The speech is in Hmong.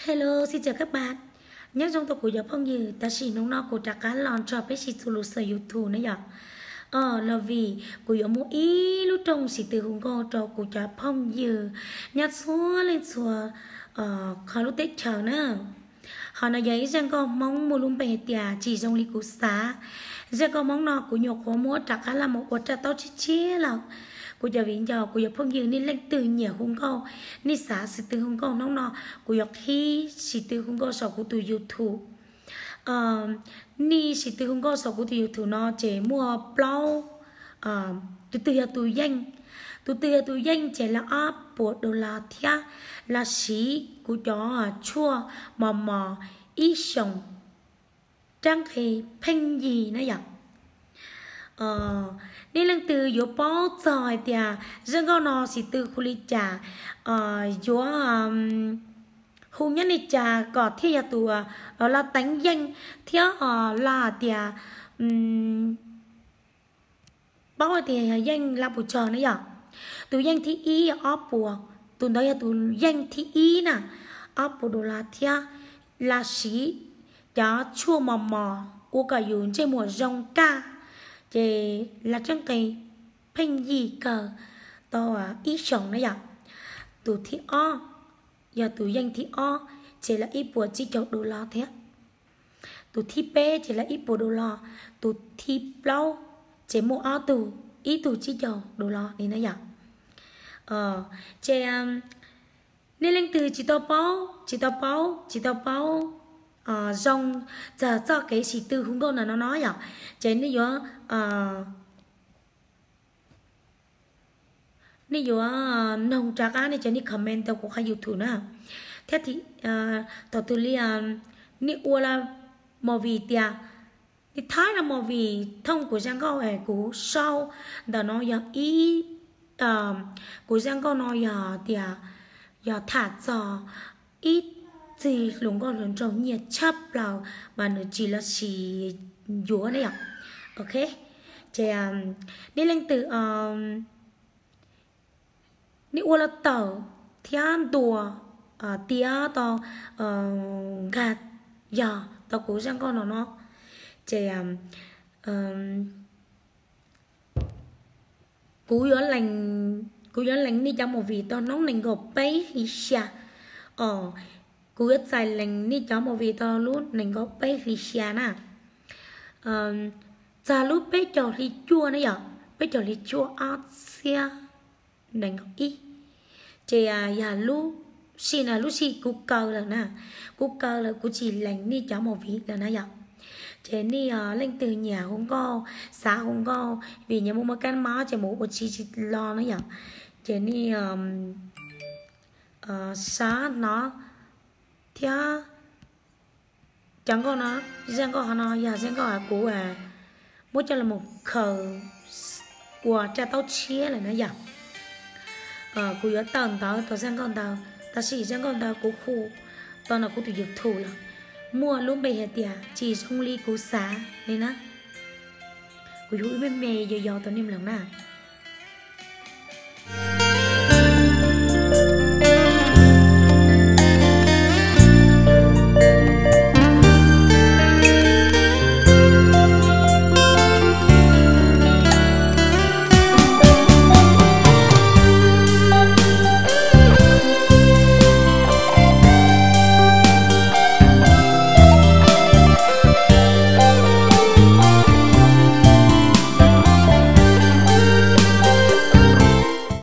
Hello, xin chào các bạn. Nyob zoo rau kuv cov phooj ywg, tam sim hnub no kuv rov qab los nrog peb sib txuas lus saum YouTube na yom. Los vim kuv yuav muaj ib lub rooj siv tw hu nkauj rau kuv cov phooj ywg nyob txhua leej txhua qhov lub teb chaws na. Ho no yog ib zaj nkauj Hmoob muaj lub npe hais tias tsis zoo li kuv xav. Zaj nkauj Hmoob no kuv nyuam qhuav muab rov qab los mus ua raj taub tshiab tshiab lawm. Kuv cov viv ncaus, kuv cov phooj ywg, nej leej twg nyiam hu nkauj, nej xav siv tw hu nkauj hnub no, kuv yuav qhib siv tw hu nkauj saum kuv tus YouTube. Nej siv tw hu nkauj saum kuv tus YouTube no ces muaj plaub, tus twg yog tus yeej, tus twg yog tus yeej ces lawv ob puas dollar thiab lawv siv kuv cov tshuaj mos mos ib xyoos rab nqi pheej yig na yom. Nej leej twg yuav paub txog hais tias zaj nkauj no siv tw hu li cas, yuav hu nyob li cas kom thiaj yog tus laj teev yeej thiab laj hais tias paub hais tias yog yeej laj puas tsog na yom. Tus yeej thib ib ob puas, tus ntawd yog tus yeej thib ib na, ob puas dollar thiab laj siv cov tshuaj mos mos ua kom yus ntsej muag zoo kaj, ces laj rab nqi pheej yig kawg tau ib xyoos na yom. Tus thib ob, yog tus yeej thib ob ces lawv ib puas tsib caug dollar thiab. Tus thib peb ces lawv ib puas dollar, tus thib plaub ces muaj ob tug, ib tug tsib caug dollar li na yom. Ces nej leej twg tsis tau paub, tsis tau paub, tsis tau paub zoo txog txoj kev siv tw hu nkauj ntawm no no yom, ces nej yuav nej yuav noog rov qab nej cov nej comment tau kuv qhov YouTube na. Thiab thaum twg li nej ua laj movie tias, nej thaij laj movie thooj kuv zaj nkauj es kuv sau ntawm no yog ib, kuv zaj nkauj no yog tias yog tham txog ib txwg hluas nkauj hluas nraug nyiam tshaj plaws mas nws tsis los sis yuav ne yom. Ok, ces nej leej twg nej ua los tawm thiab ntuas tiav tau nkag yog tau kuv zaj nkauj no no, ces kuv yuav lees, kuv yuav lees nej cov movie tau hnub nees nkaum peb hli xya os. Kuv yuav txais lees nej cov movie tau lub nees nkaum peb hli xya na. Txog lub peb caug hli cuaj na yom, peb caug hli cuaj ob txhiab nees nkaum ib, ces yog lub sij na, lub sij kuv kaw lawm na, kuv kaw lawm kuv tsis lees nej cov movie lawm na yom. Ces nej leej twg nyiam hu nkauj, xav hu nkauj vim nyias muaj muaj kab mob ces mus ua tsis tsis los na yom. Ces nej xav hnov thiab cov nkauj no, zaj nkauj hov no yog zaj nkauj kuv muab coj los khaws ua raj taub tshiab lawm na yom. Kuv yuav tawm ntawv tau zaj nkauj ntawd, tab sis zaj nkauj ntawd kuv hu tau ntawm kuv tus YouTube lawm, muaj lub npe hais tias tsis zoo li kuv xav li na. Kuv yuav hu ib me me yos yos tau nej mloog na.